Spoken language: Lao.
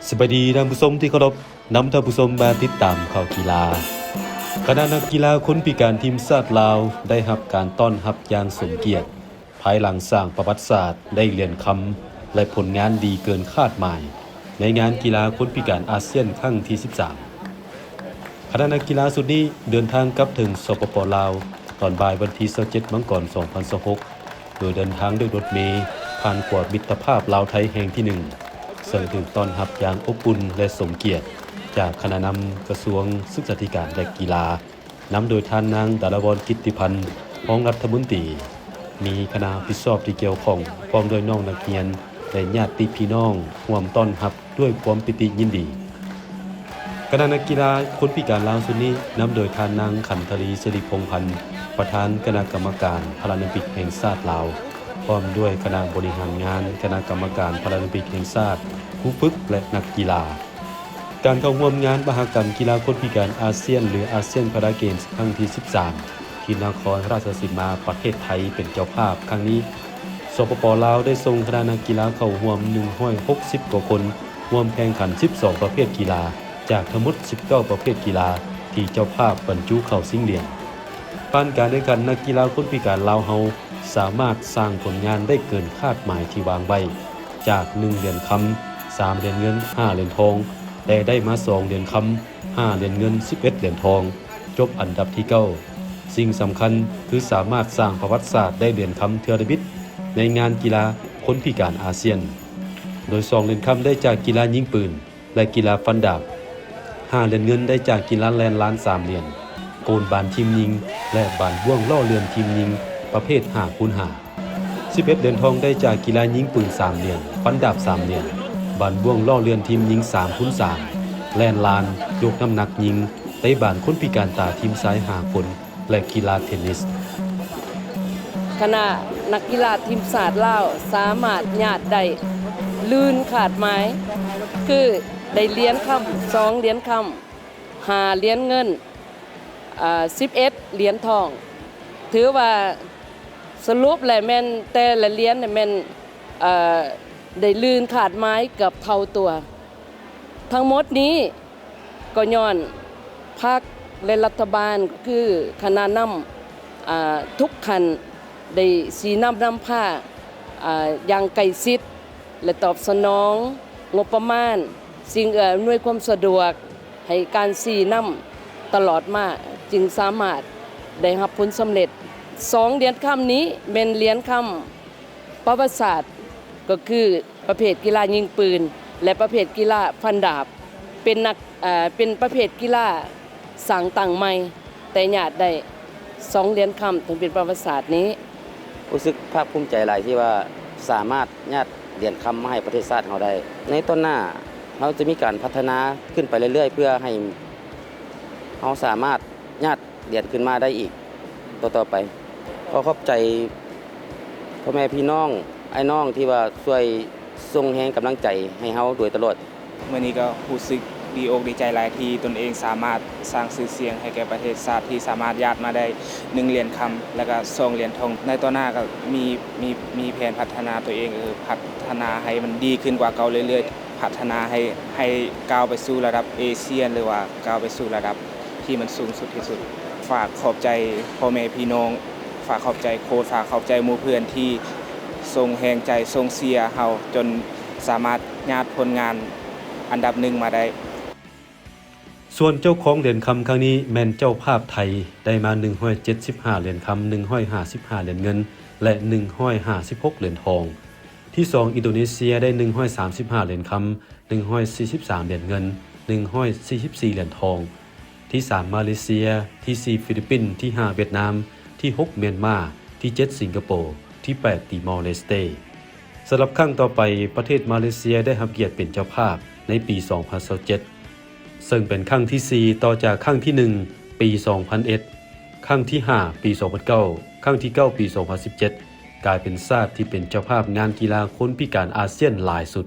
ສະບາຍດີທ່ານຜູ້ຊົມທີ່ເຄົາລົບ, ນຳທ່ານຜູ້ຊົມມາຕິດຕາມຂ່າວກິລາ. ຄະນະນັກກິລາຄົນພິການທີມຊາດລາວ ໄດ້ຮັບການຕ້ອນຮັບຢ່າງສົມກຽດ ພາຍຫຼັງສ້າງປະຫວັດສາດໄດ້ຫຼຽນຄຳ ແລະ ຜົນງານດີເກີນຄາດໝາຍ ໃນງານກິລາຄົນພິການອາຊຽນຄັ້ງທີສິບສາມ. ຄະນະນັກກິລາຊຸດນີ້ເດີນທາງກັບເຖິງ ສປປ ລາວ ຕອນບ່າຍວັນທີຊາວເຈັດ ມັງກອນ ສອງພັນຊາວຫົກ ໂດຍເດີນທາງດ້ວຍລົດເມ ຜ່ານຂົວມິດຕະພາບລາວ-ໄທແຫ່ງທີໜຶ່ງ ເຊິ່ງຖືກຕ້ອນຮັບຢ່າງອົບອຸ່ນ ແລະ ສົມກຽດ ຈາກຄະນະນຳກະຊວງສຶກສາທິການ ແລະ ກິລາ, ນຳໂດຍທ່ານນາງ ດາລະວອນ ກິດຕິພັນ ຮອງລັດຖະມົນຕີ, ມີຄະນະຮັບຜິດຊອບທີ່ກ່ຽວຂ້ອງ ພ້ອມດ້ວຍນ້ອງນັກຮຽນ ແລະ ຍາດຕິພີ່ນ້ອງ ຮ່ວມຕ້ອນຮັບດ້ວຍຄວາມປີຕິຍິນດີ. ຄະນະນັກກິລາຄົນພິການລາວຊຸດນີ້ ນຳໂດຍທ່ານນາງ ຂັນທະລີ ສິລິພົງພັນ ປະທານຄະນະກຳມະການພາລາລິມປິກແຫ່ງຊາດລາວ, ພ້ອມດ້ວຍຄະນະບໍລິຫານງານຄະນະກຳມະການພາລາລິມປິກແຫ່ງຊາດ, ຄູຝຶກ ແລະ ນັກກິລາ. ການເຂົ້າຮ່ວມງານມະຫະກຳກິລາຄົນພິການອາຊຽນ ຫຼື ອາຊຽນພາລາເກມສ໌ ຄັ້ງທີສິບສາມ ທີ່ນະຄອນລາຊະສີມາ ປະເທດໄທ ເປັນເຈົ້າພາບຄັ້ງນີ້, ສປປ ລາວ ໄດ້ສົ່ງຄະນະນັກກິລາເຂົ້າຮ່ວມໜຶ່ງຮ້ອຍຫົກສິບກວ່າຄົນ, ຮ່ວມແຂ່ງຂັນສິບສອງປະເພດກິລາ ຈາກທັງໝົດສິບເກົ້າປະເພດກິລາ ທີ່ເຈົ້າພາບບັນຈຸເຂົ້າຊິງຫຼຽນ. ຜ່ານການແຂ່ງຂັນ, ນັກກິລາຄົນພິການລາວເຮົາສາມາດສ້າງຜົນງານໄດ້ເກີນຄາດໝາຍທີ່ວາງໄວ້, ຈາກໜຶ່ງຫຼຽນຄຳ, ສາມຫຼຽນເງິນ, ຫ້າຫຼຽນທອງ ແລະ ໄດ້ມາສອງຫຼຽນຄຳ, ຫ້າຫຼຽນເງິນ, ສິບເອັດຫຼຽນທອງ, ຈົບອັນດັບທີເກົ້າ. ສິ່ງສຳຄັນຄືສາມາດສ້າງປະຫວັດສາດໄດ້ຫຼຽນຄຳເທື່ອທຳອິດໃນງານກິລາຄົນພິການອາຊຽນ, ໂດຍສອງຫຼຽນຄຳໄດ້ຈາກກິລາຍິງປືນ ແລະ ກິລາຟັນດາບ, ຫ້າຫຼຽນເງິນໄດ້ຈາກກິລາແລ່ນລານສາມຫຼຽນ, ໂກນບານທີມຍິງ ແລະ ບານບ້ວງລໍ້ເລື່ອນທີມຍິງປະເພດຫ້າຄູນຫ້າ, ສິບເອັດຫຼຽນທອງໄດ້ຈາກກິລາຍິງປືນສາມຫຼຽນ, ຟັນດາບສາມຫຼຽນ, ບານບ້ວງລໍ້ເລື່ອນທີມຍິງສາມຄູນສາມ, ແລ່ນລານ, ຍົກນ້ຳໜັກຍິງ, ເຕະບານຄົນພິການຕາທີມຊາຍຫ້າຄົນ ແລະ ກິລາເທນນິສ. ຄະນະນັກກິລາທີມຊາດລາວສາມາດຍາດໄດ້ລື່ນຄາດໝາຍ ຄືໄດ້ຫຼຽນຄຳສອງຫຼຽນຄຳ, ຫ້າຫຼຽນເງິນ, ເອີ່ ສິບເອັດຫຼຽນທອງ. ຖືວ່າສະຫຼຸບແລ້ວແມ່ນແຕ່ລະຫຼຽນນີ້ແມ່ນ ເອີ່ ໄດ້ລື່ນຄາດໝາຍເກືອບເທົ່າຕົວ. ທັງໝົດນີ້ ກໍຍ້ອນພັກ ແລະ ລັດຖະບານ ກໍຄືຄະນະນຳ ອາ ທຸກຂັ້ນ ໄດ້ຊີ້ນຳນຳພາ ອາ ຢ່າງໃກ້ຊິດ ແລະ ຕອບສະໜອງງົບປະມານ, ສິ່ງເອື້ອອຳນວຍຄວາມສະດວກ ໃຫ້ການຊີ້ນຳຕະຫຼອດມາ ຈຶ່ງສາມາດໄດ້ຮັບຜົນສຳເລັດ. ສອງຫຼຽນຄຳນີ້ແມ່ນຫຼຽນຄຳປະຫວັດສາດ ກໍຄື ປະເພດກິລາຍິງປືນ ແລະ ປະເພດກິລາຟັນດາບ ເປັນນັກ ເປັນປະເພດກິລາສ້າງຕັ້ງໃໝ່ ແຕ່ຍາດໄດ້ສອງຫຼຽນຄຳ ຖືເປັນປະຫວັດສາດນີ້. ຮູ້ສຶກພາກພູມໃຈຫຼາຍທີ່ວ່າສາມາດຍາດຫຼຽນຄຳມາໃຫ້ປະເທດຊາດເຮົາໄດ້. ໃນຕອນໜ້າເຮົາຈະມີການພັດທະນາຂຶ້ນໄປເລື້ອຍໆ ເພື່ອໃຫ້ເຮົາສາມາດຍາດ ຫຼຽນຂຶ້ນມາໄດ້ອີກຕໍ່ໆໄປ. ຂໍຂອບໃຈພໍ່ແມ່ພີ່ນ້ອງ ອ້າຍນ້ອງທີ່ວ່າຊ່ວຍສົ່ງແຮງກຳລັງໃຈໃຫ້ເຮົາໂດຍຕະຫຼອດ. ມື້ນີ້ກໍຮູ້ສຶກດີອົກດີໃຈຫຼາຍທີ່ຕົນເອງສາມາດສ້າງຊື່ສຽງໃຫ້ແກ່ປະເທດຊາດ ທີ່ສາມາດຍາດມາໄດ້ໜຶ່ງຫຼຽນຄຳ ແລ້ວກໍສອງຫຼຽນທອງ. ໃນຕໍ່ໜ້າກໍມີ ມີ ມີແຜນພັດທະນາຕົວເອງ ເອີ ພັດທະນາໃຫ້ມັນດີຂຶ້ນກວ່າເກົ່າເລື້ອຍໆ. ພັດທະນາໃຫ້ ໃຫ້ກ້າວໄປສູ່ລະດັບເອຊຽນ ຫຼືວ່າກ້າວໄປສູ່ລະດັບທີ່ມັນສູງສຸດທີ່ສຸດ. ຝາກຂອບໃຈພໍ່ແມ່ພີ່ນ້ອງ, ຝາກຂອບໃຈໂຄດ, ຝາກຂອບໃຈໝູ່ເພື່ອນທີ່ສົ່ງແຮງໃຈ, ສົ່ງເຊຍເຮົາຈົນສາມາດຍາດຜົນງານອັນດັບໜຶ່ງມາໄດ້. ສ່ວນເຈົ້າຂອງຫຼຽນຄຳຄັ້ງນີ້ແມ່ນເຈົ້າພາບໄທ, ໄດ້ມາໜຶ່ງຮ້ອຍເຈັດສິບຫ້າຫຼຽນຄຳ, ໜຶ່ງຮ້ອຍຫ້າສິບຫ້າຫຼຽນເງິນ ແລະ ໜຶ່ງຮ້ອຍຫ້າສິບຫົກຫຼຽນທອງ. ທີສອງ ອິນໂດເນເຊຍ ໄດ້ໜຶ່ງຮ້ອຍສາມສິບຫ້າຫຼຽນຄຳ, ໜຶ່ງຮ້ອຍສີ່ສິບສາມຫຼຽນເງິນ, ໜຶ່ງຮ້ອຍສີ່ສິບສີ່ຫຼຽນທອງ. ທີສາມ ມາເລເຊຍ, ທີສີ່ ຟີລິບປິນ, ທີຫ້າ ຫວຽດນາມ, ທີຫົກ ມຽນມາ, ທີເຈັດ ສິງກະໂປ, ທີແປດ ຕີມໍເລສເຕ. ສຳລັບຄັ້ງຕໍ່ໄປ, ປະເທດມາເລເຊຍໄດ້ຮັບກຽດເປັນເຈົ້າພາບໃນປີສອງພັນຊາວເຈັດ ເຊິ່ງເປັນຄັ້ງທີສີ່ຕໍ່ຈາກຄັ້ງທີໜຶ່ງປີສອງພັນເອັດ, ຄັ້ງທີຫ້າປີສອງພັນເກົ້າ, ຄັ້ງທີເກົ້າປີສອງພັນສິບເຈັດ ກາຍເປັນຊາດທີ່ເປັນເຈົ້າພາບງານກິລາຄົນພິການອາຊຽນຫຼາຍສຸດ.